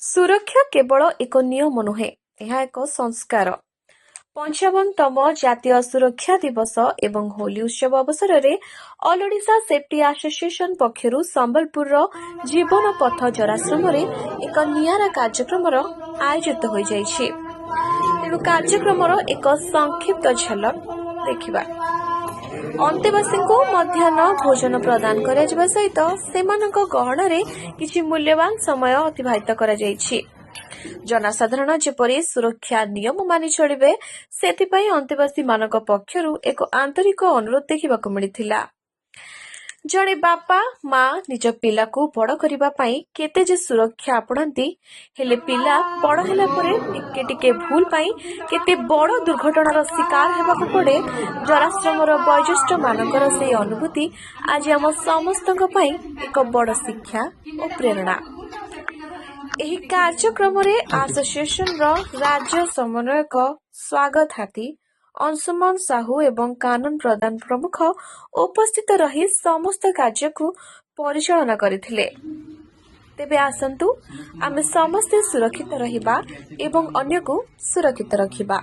ସୁରକ୍ଷା କେବଳ ଏକ ନିୟମ ନୁହେଁ, ଏହା ଏକ ସଂସ୍କାର। 55ତମ ଜାତୀୟ ସୁରକ୍ଷା ଦିବସ ଏବଂ ହୋଲି ଉତ୍ସବ ଅବସରରେ ଅଲ୍ ଓଡ଼ିଶା ସେଫ୍ଟି ଆସୋସିଏସନ ପକ୍ଷରୁ ସମ୍ବଲପୁରର ଜୀବନ ପଥ ଜରାଶ୍ରମରେ ଏକ ନିଆରା କାର୍ଯ୍ୟକ୍ରମର ଆୟୋଜିତ ହୋଇଯାଇଛି। ତେଣୁ କାର୍ଯ୍ୟକ୍ରମର ଏକ ସଂକ୍ଷିପ୍ତ ଝଲକ ଦେଖିବା। ଅନ୍ତେବାସୀଙ୍କୁ ମଧ୍ୟାହ୍ନ ଭୋଜନ ପ୍ରଦାନ କରାଯିବା ସହିତ ସେମାନଙ୍କ ଗହଣରେ କିଛି ମୂଲ୍ୟବାନ ସମୟ ଅତିବାହିତ କରାଯାଇଛି। ଜନସାଧାରଣ ଯେପରି ସୁରକ୍ଷା ନିୟମ ମାନି ଚଳିବେ, ସେଥିପାଇଁ ଅନ୍ତେବାସୀମାନଙ୍କ ପକ୍ଷରୁ ଏକ ଆନ୍ତରିକ ଅନୁରୋଧ ଦେଖିବାକୁ ମିଳିଥିଲା। ଜଣେ ବାପା ମା ନିଜ ପିଲାକୁ ବଡ଼ କରିବା ପାଇଁ କେତେ ଯେ ସୁରକ୍ଷା ଆପଣାନ୍ତି, ହେଲେ ପିଲା ବଡ଼ ହେଲା ପରେ ଟିକେ ଟିକେ ଭୁଲ ପାଇଁ କେତେ ବଡ଼ ଦୁର୍ଘଟଣାର ଶିକାର ହେବାକୁ ପଡ଼େ, ଜରାଶ୍ରମର ବୟୋଜ୍ୟେଷ୍ଠମାନଙ୍କର ସେହି ଅନୁଭୂତି ଆଜି ଆମ ସମସ୍ତଙ୍କ ପାଇଁ ଏକ ବଡ଼ ଶିକ୍ଷା ଓ ପ୍ରେରଣା। ଏହି କାର୍ଯ୍ୟକ୍ରମରେ ଆସୋସିଏସନର ରାଜ୍ୟ ସମନ୍ୱୟକ ସ୍ୱାଗତ ହାତୀ, ଅଂଶୁମନ ସାହୁ ଏବଂ କାନନ ପ୍ରଧାନ ପ୍ରମୁଖ ଉପସ୍ଥିତ ରହି ସମସ୍ତ କାର୍ଯ୍ୟକୁ ପରିଚାଳନା କରିଥିଲେ। ତେବେ ଆସନ୍ତୁ, ଆମେ ସମସ୍ତେ ସୁରକ୍ଷିତ ରହିବା ଏବଂ ଅନ୍ୟକୁ ସୁରକ୍ଷିତ ରଖିବା।